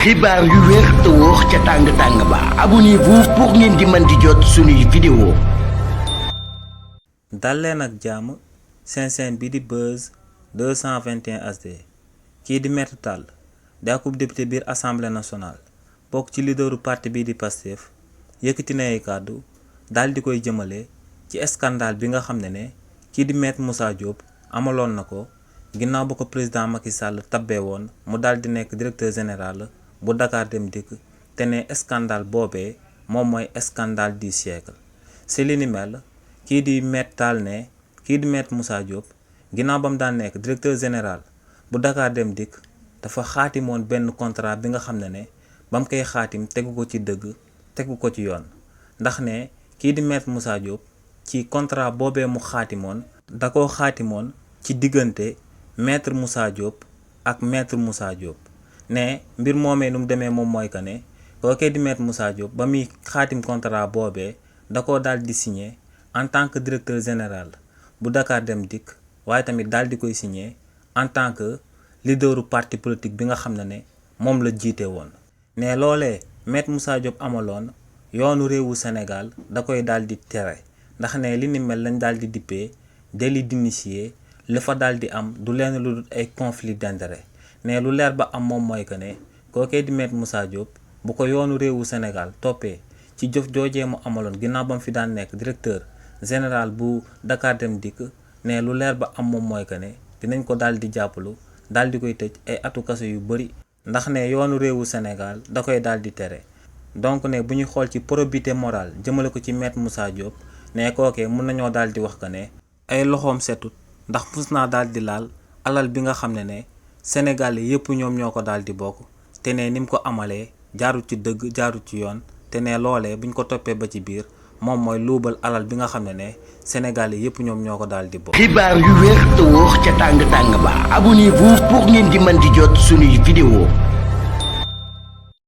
xibaar yu wér te wóor ca tàng-tàng ba abonnez-vous pour ngeen di mën di jot suñuy vidéo. dal leen ak jàmm seen bi di Buzz 221 HD kii di Maître Tall di akub député biir assemblée nationale bokk ci leaderu parti bii di Pastef yëkkati na ay kàddu daal di koy jëmale ci scandale bi nga xam ne kii di Maître Moussa Diop amaloon na ko ginnaaw ba ko président Macky Sall tabbee woon mu daal di nekk directeur général bu Dakar Dem Dikk te ne scandale boobee moom mooy scandale du siècle si li ni mel kii di Maître Tall ne kii di Maître Moussa Diop ginnaaw ba mu daan nekk directeur général bu Dakar Dem Dikk dafa xaatimoon benn contrat bi nga xam ne ba mu koy xaatim tegu ko ci dëgg tegu ko ci yoon ndax ne kii di Maître Moussa Diop ci contrat boobee mu xaatimoon da koo xaatimoon ci diggante Maître Moussa Diop ak Maître Moussa Diop ne mbir moomee nu mu demee moom mooy que ne kookee di Maître Moussa Diop ba muy xaatim contrat boobee da koo daal di signé en tant que directeur général bu Dakar Dem Dikk waaye tamit daal di koy signé en tant que leaderu parti politique bi nga xam ne moom la jiite woon. ne loolee Maître Moussa Diop amaloon yoonu réewu Sénégal da koy daal di tere ndax ne li ni mel lañ daal di dippee délit d'initié li fa daal di am du leen lu dul ay conflit d'intérêt ne lu leer ba am moom mooy que ne kookee di Maître Moussa Diop bu ko yoonu réewu Sénégal toppee ci jëf joojee mu amaloon ginnaaw ba mu fi daan nekk directeur général bu Dakar Dem Dikk ne lu leer ba am moom mooy que ne dinañ ko daal di jàppalu daal di koy tëj ay atu kaso yu bëri ndax ne yoonu réewu Sénégal da koy daal di tere donc ne bu ñu xool ci probité morale jëmale ko ci Maître Moussa Diop ne kookee mun nañoo daal di wax que ne ay loxoom setut ndax mus naa daal di laal alal bi nga xam ne Sénégalais yëpp ñoom ñoo ko daal di bokk te ne ni mu ko amalee jaarut ci dëgg jaarut ci yoon te ne loolee buñ ko toppee ba ci biir moom mooy luubal alal bi nga xam ne Sénégalais yëpp ñoom ñoo ko daal di bokk. xibaar yu wér te wóor ca tàng-tàng ba abonnez-vous pour ngeen di mën di jot suñuy vidéo.